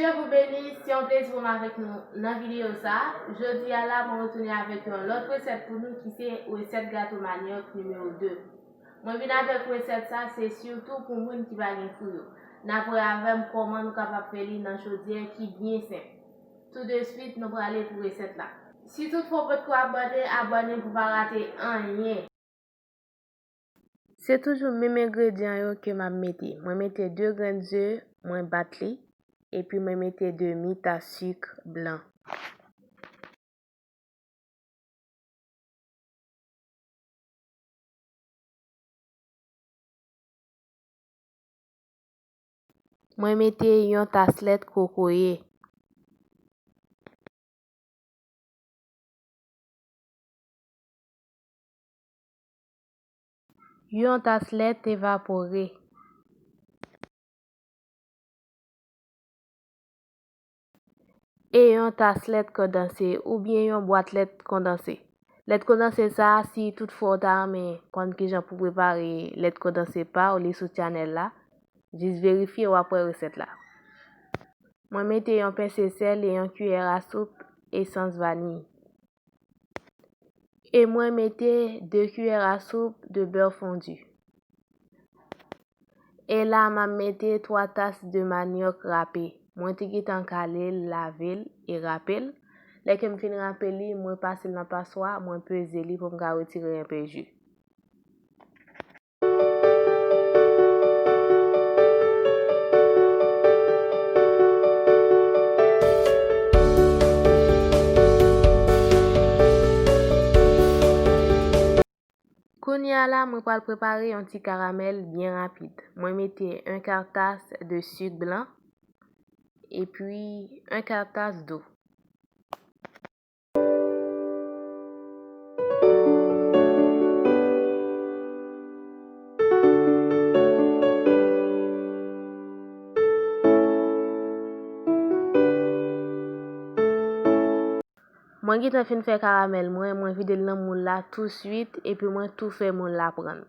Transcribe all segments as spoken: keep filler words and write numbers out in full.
Bondye pou beni, se yon plezi pou m avèk nou nan videyo sa. Jodi a la, mwen retounen avèk yon lòt resèt pou nou ki se resèt gato manyòk nimewo de. Mwen vin avèk resèt sa, se sitou pou moun ki pa gen fou yo. N ap wè avè m kòman nou kapab fè li nan chodyè ki byen senp. Tou de swit, nou prale pou resèt la. Si toutfwa w potko abòne, abòne pou w pa rate anyen. Se toujou menm engredyan yo ke m ap mete. Mwen mete de grenn ze, mwen bat li, epi mwen mete demi tas sik blan. Mwen mete yon tas lèt kokoye. Yon tas lèt evapore. E yon tas lèt kondanse oubyen yon bwat lèt kondanse. Lèt kondanse sa a, si toutfwa w ta renmen konn kijan pou prepare lèt kondanse pa w, li sou chanèl la. Jis verifye, w ap wè resèt la. Mwen mete yon pense sèl e yon kiyè a soup esans vaniy. E mwen mete de kiyè a soup de bè fondi. E la, m ap mete twa tas de manyòk rape. Mwen te gentan kale l, lave l e rape l. Lè ke m fin rape li, mwen pase l nan paswa, mwen peze li pou m ka retire enpe ji. Kounye a la, mwen pral prepare yon ti karamèl byen rapid. Mwen mete yon ka tas de sik blan epi yon ka tas dlo. Mwen gentan fin fè karamèl mwen, mwen vide l nan moul la touswit, epi mwen tou fè moul la prann.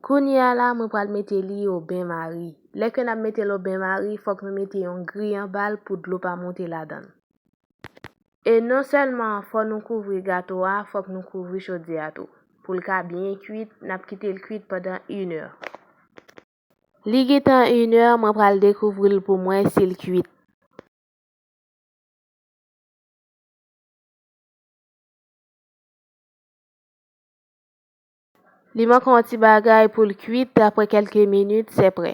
Kounye a la, mwen pral mete li o ben mari. Lè ke n ap mete l o ben mari, fòk nou mete yon gri anba l pou dlo pa monte ladan l. E non sèlman fò nou kouvri gato a, fòk nou kouvri chodyè a tou. Pou l ka byen kwit, n ap kite l kwit pandan inè. Li gentan inè, mwen pral dekouvri l pou m wè si l kwit. Li manke yon ti bagay pou l kwit, apre kèlke minit, se prè.